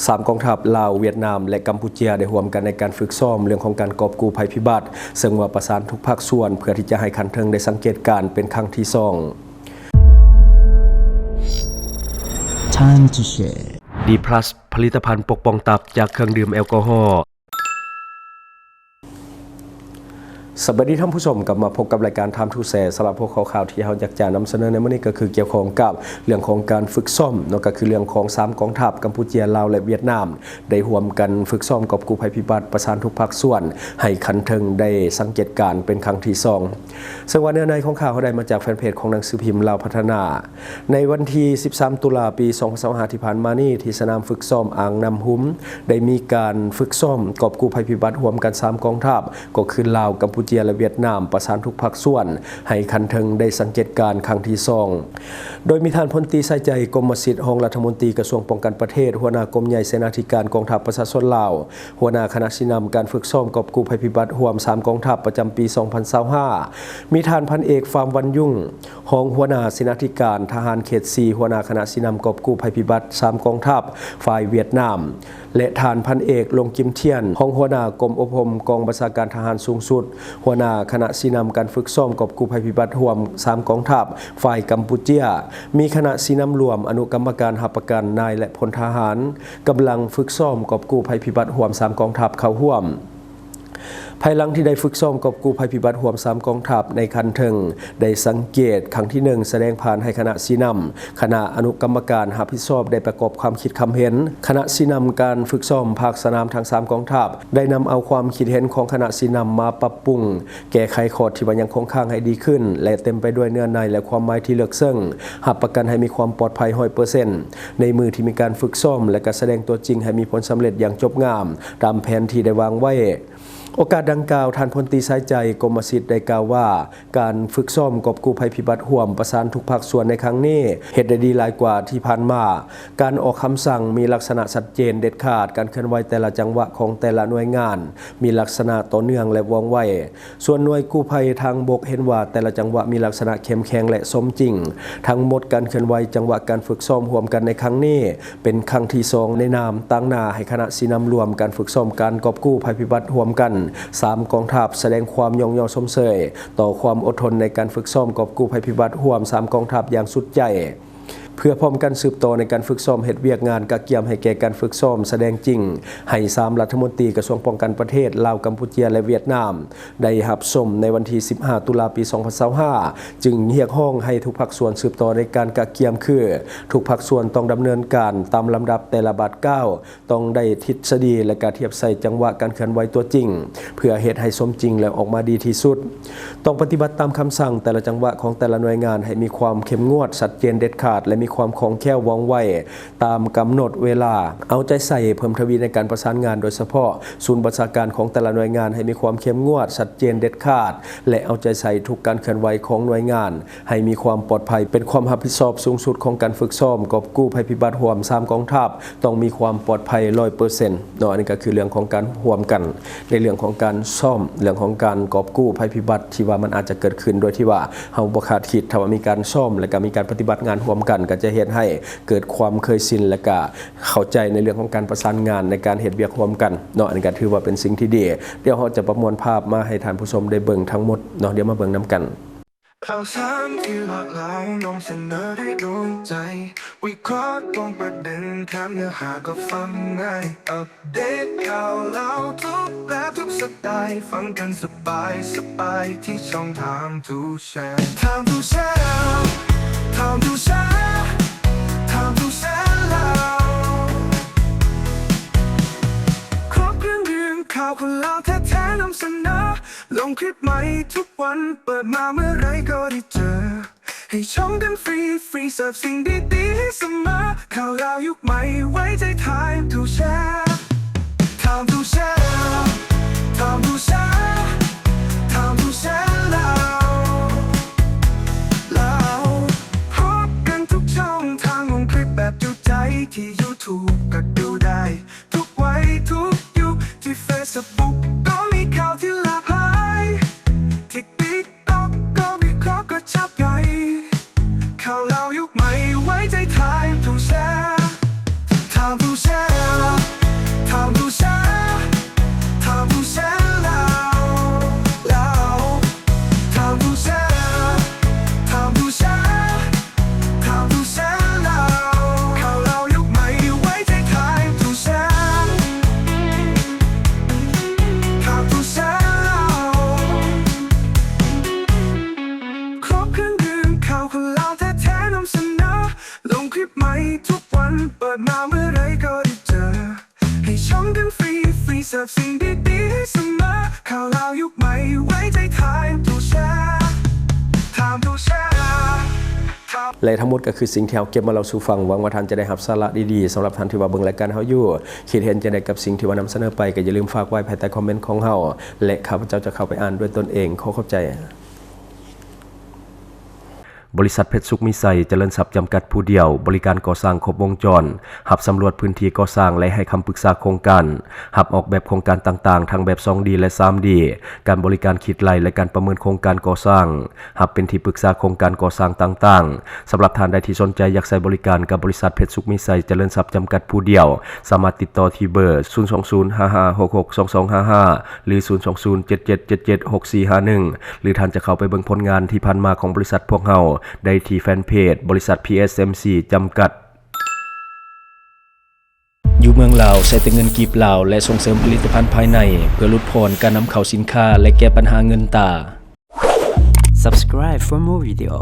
ສາມກອງທັບ ລາວ, ຫວຽດນາມ ແລະ ກຳປູເຈຍ ໄດ້ຮ່ວມກັນໃນການຝຶກຊ້ອມເລື່ອງຂອງການກອບກູ້ໄພພິບັດ, ເຊິ່ງວ່າປະສານທຸກພາກສ່ວນເພື່ອທີ່ຈະໃຫ້ຂັ້ນເທິງໄດ້ສັງເກດການເປັນຄັ້ງທີສອງ. Time to share. ດີພລັສ ຜະລິດຕະພັນປົກປ້ອງຕັບຈາກເຄື່ອງດື່ມແອລກໍຮໍ. ສະບາຍດີທ່ານຜູ້ຊົມ, ກັບມາພົບກັບລາຍການ Time to Share. ສຳລັບຫົວຂໍ້ຂ່າວທີ່ເຮົາຢາກຈະນຳສະເໜີໃນມື້ນີ້ ກໍຄືກ່ຽວຂ້ອງກັບເລື່ອງຂອງການຝຶກຊ້ອມເນາະ, ກໍຄືເລື່ອງຂອງສາມກອງທັບ ກຳປູເຈຍ, ລາວ ແລະ ຫວຽດນາມ ໄດ້ຮ່ວມກັນຝຶກຊ້ອມກອບກູ້ໄພພິບັດ, ປະສານທຸກພາກສ່ວນໃຫ້ຂັ້ນເທິງໄດ້ສັງເກດການເປັນຄັ້ງທີສອງ. ເຊິ່ງວ່າເນື້ອໃນຂອງຂ່າວເຮົາໄດ້ມາຈາກແຟນເພຈຂອງໜັງສືພິມລາວພັດທະນາ. ໃນວັນທີສິບສາມ ຕຸລາ ປີສອງພັນຊາວຫ້າ ທີ່ຜ່ານມານີ້, ທີ່ສະໜາມຝຶກຊ້ອມອ່າງນ້ຳຮຸມ ໄດ້ມີການຝຶກຊ້ອມກອບກູ້ໄພພິບັດຮ່ວມກັນສາມກອງທັບ, ກໍຄືລາວ, ກຳປູເຈຍ ແລະ ຫວຽດນາມ, ປະສານທຸກພາກສ່ວນໃຫ້ຂັ້ນເທິງໄດ້ສັງເກດການຄັ້ງທີສອງ. ໂດຍມີທ່ານ ພົນຕີ ສາຍໃຈ ກົມມະສິດ ຮອງລັດຖະມົນຕີກະຊວງປ້ອງກັນປະເທດ, ຫົວໜ້າກົມໃຫຍ່ເສນາທິການກອງທັບປະຊາຊົນລາວ, ຫົວໜ້າຄະນະຊີ້ນຳການຝຶກຊ້ອມກອບກູ້ໄພພິບັດຮ່ວມສາມກອງທັບປະຈຳປີສອງພັນຊາວຫ້າ, ມີທ່ານ ພັນເອກ ຟາມ ວັນຍຸງ ຮອງຫົວໜ້າເສນາທິການທະຫານເຂດສີ່ ຫົວໜ້າຄະນະຊີ້ນຳກອບກູ້ໄພພິບັດສາມກອງທັບຝ່າຍຫວຽດນາມ ແລະ ທ່ານ ພັນເອກ ລົງກິມທຽນ ຮອງຫົວໜ້າກົມອົບຮົມກອງບັນຊາການທະຫານສູງສຸດ ຫົວໜ້າຄະນະຊີ້ນຳການຝຶກຊ້ອມກອບກູ້ໄພພິບັດຮ່ວມສາມກອງທັບຝ່າຍກຳປູເຈຍ, ມີຄະນະຊີ້ນຳລວມ, ອະນຸກຳມະການຮັບປະກັນນາຍ ແລະ ພົນທະຫານ, ກຳລັງຝຶກຊ້ອມກອບກູ້ໄພພິບັດຮ່ວມສາມກອງທັບເຂົ້າຮ່ວມ. ພາຍຫຼັງທີ່ໄດ້ຝຶກຊ້ອມກອບກູ້ໄພພິບັດຮ່ວມສາມກອງທັບໃນຂັ້ນເທິງ, ໄດ້ສັງເກດຄັ້ງທີໜຶ່ງສະແດງຜ່ານໃຫ້ຄະນະຊີ້ນຳ, ຄະນະອະນຸກຳມະການຮັບຜິດຊອບໄດ້ປະກອບຄວາມຄິດຄຳເຫັນ. ຄະນະຊີ້ນຳການຝຶກຊ້ອມພາກສະໜາມທັງສາມກອງທັບ ໄດ້ນຳເອົາຄວາມຄິດເຫັນຂອງຄະນະຊີ້ນຳມາປັບປຸງ, ແກ້ໄຂຂໍ້ທີ່ວ່າຍັງຄົງຄ້າງໃຫ້ດີຂຶ້ນ ແລະ ເຕັມໄປດ້ວຍເນື້ອໃນ ແລະ ຄວາມໝາຍທີ່ເລິກເຊິ່ງ, ຮັບປະກັນໃຫ້ມີຄວາມປອດໄພຮ້ອຍເປີເຊັນ ໃນມື້ທີ່ມີການຝຶກຊ້ອມ ແລະ ກະສະແດງຕົວຈິງໃຫ້ມີຜົນສຳເລັດຢ່າງຈົບງາມ ຕາມແຜນທີ່ໄດ້ວາງໄວ້. ໂອກາດດັ່ງກ່າວ, ທ່ານ ພົນຕີ ສາຍໃຈ ກົມມະສິດ ໄດ້ກ່າວວ່າ ການຝຶກຊ້ອມກອບກູ້ໄພພິບັດຮ່ວມປະສານທຸກພາກສ່ວນໃນຄັ້ງນີ້ ເຮັດໄດ້ດີຫຼາຍກວ່າທີ່ຜ່ານມາ. ການອອກຄຳສັ່ງມີລັກສະນະຊັດເຈນເດັດຂາດ, ການເຄື່ອນໄຫວແຕ່ລະຈັງຫວະຂອງແຕ່ລະໜ່ວຍງານ ມີລັກສະນະຕໍ່ເນື່ອງ ແລະ ວ່ອງໄວ. ສ່ວນໜ່ວຍກູ້ໄພທາງບົກເຫັນວ່າແຕ່ລະຈັງຫວະມີລັກສະນະເຂັ້ມແຂງ ແລະ ສົມຈິງ. ທັງໝົດການເຄື່ອນໄຫວຈັງຫວະການຝຶກຊ້ອມຮ່ວມກັນໃນຄັ້ງນີ້ ເປັນຄັ້ງທີສອງໃນນາມຕາງໜ້າໃຫ້ຄະນະຊີ້ນຳລວມການຝຶກຊ້ອມການກອບກູ້ໄພພິບັດຮ່ວມກັນສາມກອງທັບ ສະແດງຄວາມຍ້ອງຍໍຊົມເຊີຍຕໍ່ຄວາມອົດທົນໃນການຝຶກຊ້ອມກອບກູ້ໄພພິບັດຮ່ວມສາມກອງທັບຢ່າງສຸດໃຈ. ເພື່ອພ້ອມກັນສືບຕໍ່ໃນການຝຶກຊ້ອມເຮັດວຽກງານກະກຽມໃຫ້ແກ່ການຝຶກຊ້ອມສະແດງຈິງ ໃຫ້ສາມລັດຖະມົນຕີກະຊວງປ້ອງກັນປະເທດ ລາວ, ກຳປູເຈຍ ແລະ ຫວຽດນາມ ໄດ້ຮັບຊົມໃນວັນທີສິບຫ້າ ຕຸລາ ປີສອງພັນຊາວຫ້າ ຈຶ່ງຮຽກຮ້ອງໃຫ້ທຸກພາກສ່ວນສືບຕໍ່ໃນການກະກຽມ ຄື ທຸກພາກສ່ວນຕ້ອງດຳເນີນການຕາມລຳດັບແຕ່ລະບາດກ້າວ ຕ້ອງໄດ້ທິດສະດີ ແລະ ກະທຽບໃສ່ຈັງຫວະການເຄື່ອນໄຫວຕົວຈິງ ເພື່ອເຮັດໃຫ້ສົມຈິງ ແລະ ອອກມາດີທີ່ສຸດ. ຕ້ອງປະຕິບັດຕາມຄຳສັ່ງແຕ່ລະຈັງຫວະຂອງແຕ່ລະໜ່ວຍງານໃຫ້ມີຄວາມເຂັ້ມງວດ, ຊັດເຈນ, ເດັດຂາດ ແລະ ມີຄວາມຄ່ອງແຄ້ວວ່ອງໄວ ຕາມກຳນົດເວລາ. ເອົາໃຈໃສ່ເພີ່ມທະວີໃນການປະສານງານ, ໂດຍສະເພາະສູນບັນຊາການຂອງແຕ່ລະໜ່ວຍງານ ໃຫ້ມີຄວາມເຂັ້ມງວດ, ຊັດເຈນ, ເດັດຂາດ ແລະ ເອົາໃຈໃສ່ທຸກການເຄື່ອນໄຫວຂອງໜ່ວຍງານ ໃຫ້ມີຄວາມປອດໄພ ເປັນຄວາມຮັບຜິດຊອບສູງສຸດຂອງການຝຶກຊ້ອມກອບກູ້ໄພພິບັດຮ່ວມສາມກອງທັບ. ຕ້ອງມີຄວາມປອດໄພຮ້ອຍເປີເຊັນເນາະ. ອັນນີ້ກໍຄືເລື່ອງຂອງການຮ່ວມກັນ ໃນເລື່ອງຂອງການຊ້ອມ, ເລື່ອງຂອງການກອບກູ້ໄພພິບັດທີ່ວ່າມັນອາດຈະເກີດຂຶ້ນໂດຍທີ່ວ່າເຮົາບໍ່ຄາດຄິດ. ຖ້າວ່າມີການຊ້ອມ ແລະ ກະມີການປະຕິບັດງານຮ່ວມກັນ ກໍຈະເຮັດໃຫ້ເກີດຄວາມເຄີຍຊິນ ແລະ ກະເຂົ້າໃຈໃນເລື່ອງຂອງການປະສານງານໃນການເຮັດວຽກຮ່ວມກັນເນາະ. ອັນນີ້ກໍຖືວ່າເປັນສິ່ງທີ່ດີ. ດຽວເຮົາຈະປະມວນພາບມາໃຫ້ທ່ານຜູ້ຊົມໄດ້ເບິ່ງທັງໝົດເນາະ. ດຽວມາເບິ່ງນຳກັນ. ຂ່າວສານທີ່ຫຼາກຫຼາຍນຳສະເໜີໄດ້ໂດຍໃຈ ວິເຄາະຕຣົງປະເດັນ ແຖມເນື້ອຫາກໍຟັງງ່າຍ ອັບເດດຂ່າວລາວທຸກແບບທຸກສະໄຕລ໌ ຟັງກັນສະບາຍສະບາຍທີ່ຊ່ອງ Time to Share Time to Share Time to Share Time to Share ລາວ ຄອບເລື່ອງເລື່ອງຂ່າວຄົນລາວແທ້ໆນຳສະເໜີ ລົງຄລິບໃໝ່ທຸກວັນ ເປີດມາເມື່ອໃດກໍໄດ້ເຈີ ໃຫ້ຊົມກັນຟຣີໆ ເສີບສິ່ງດີໆໃຫ້ສະເໝີ ຂ່າວລາວຍຸກໃໝ່ ໄວ້ໃຈ Time to Share Time to Share Time to Share Time to Share ລາວ ລາວ ພົບກັນທຸກຊ່ອງທາງ ລົງຄລິບແບບຈຸໃຈ ທີ່ YouTube ກໍດູໄດ້ ທຸກໄວທຸກຍຸກ ທີ່ Facebook ກໍມີຂ່າວທີ່ຫຼາກຫຼາຍ ທີ່ TikTok ກໍວິເຄາະກະຈັບໄດ້ ຂ່າວລາວຍຸກໃໝ່ ໄວ້ໃຈ Time to Share Time to Share ຊ່ອງເດີນຟຣີ ຟຣີເສີບສິ່ງດີໆໃຫ້ສະເໝີ. ຂ່າວລາວຍຸກໃໝ່ ໄວ້ໃຈ Time to Share, Time to Share. ແລະ ທັງໝົດກໍຄືສິ່ງທີ່ເຮົາເກັບມາເລົ່າສູ່ຟັງ. ຫວັງວ່າທ່ານຈະໄດ້ຮັບສາລະດີໆ. ສຳລັບທ່ານທີ່ວ່າເບິ່ງລາຍການເຮົາຢູ່ ຄິດເຫັນຈັ່ງໃດກັບສິ່ງທີ່ວ່ານຳສະເໜີໄປ ກໍຢ່າລືມຝາກໄວ້ພາຍໃຕ້ຄອມເມັນຂອງເຮົາ ແລະ ຂ້າພະເຈົ້າຈະເຂົ້າໄປອ່ານດ້ວຍຕົນເອງ. ຂໍຂອບໃຈ. ບໍລິສັດເພັດສຸກມີໄຊຈະເລີນຊັບຈຳກັດຜູ້ດຽວ ບໍລິການກໍ່ສ້າງຄົບວົງຈອນ, ຮັບສຳຫຼວດພື້ນທີ່ກໍ່ສ້າງ ແລະ ໃຫ້ຄຳປຶກສາໂຄງການ, ຮັບອອກແບບໂຄງການຕ່າງໆ ທັງແບບ ສອງດີ ແລະ ສາມດີ, ການບໍລິການຄິດໄລ່ ແລະ ການປະເມີນໂຄງການກໍ່ສ້າງ, ຮັບເປັນທີ່ປຶກສາໂຄງການກໍ່ສ້າງຕ່າງໆ. ສຳລັບທ່ານໃດທີ່ສົນໃຈຢາກໃຊ້ບໍລິການກັບບໍລິສັດເພັດສຸກມີໄຊຈະເລີນຊັບຈຳກັດຜູ້ດຽວ, ສາມາດຕິດຕໍ່ທີ່ເບີ ສູນສອງສູນ ຫ້າຫ້າຫົກຫົກ ສອງສອງຫ້າຫ້າ ຫຼື ສູນສອງສູນ ເຈັດເຈັດເຈັດເຈັດ ຫົກສີ່ຫ້າໜຶ່ງ ຫຼື ທ່ານຈະເຂົ້າໄປເບິ່ງຜົນງານທີ່ຜ່ານມາຂອງບໍລິສັດພວກເຮົາໄດ້ທີ່ແຟນເພຈ ບໍລິສັດ ພີເອັສເອັມຊີ ຈຳກັດ. ຢູ່ເມືອງລາວ ໃຊ້ແຕ່ເງິນກີບລາວ ແລະ ສົ່ງເສີມຜະລິດຕະພັນພາຍໃນ ເພື່ອຫຼຸດຜ່ອນການນຳເຂົ້າສິນຄ້າ ແລະ ແກ້ບັນຫາເງິນຕາ. Subscribe for more video.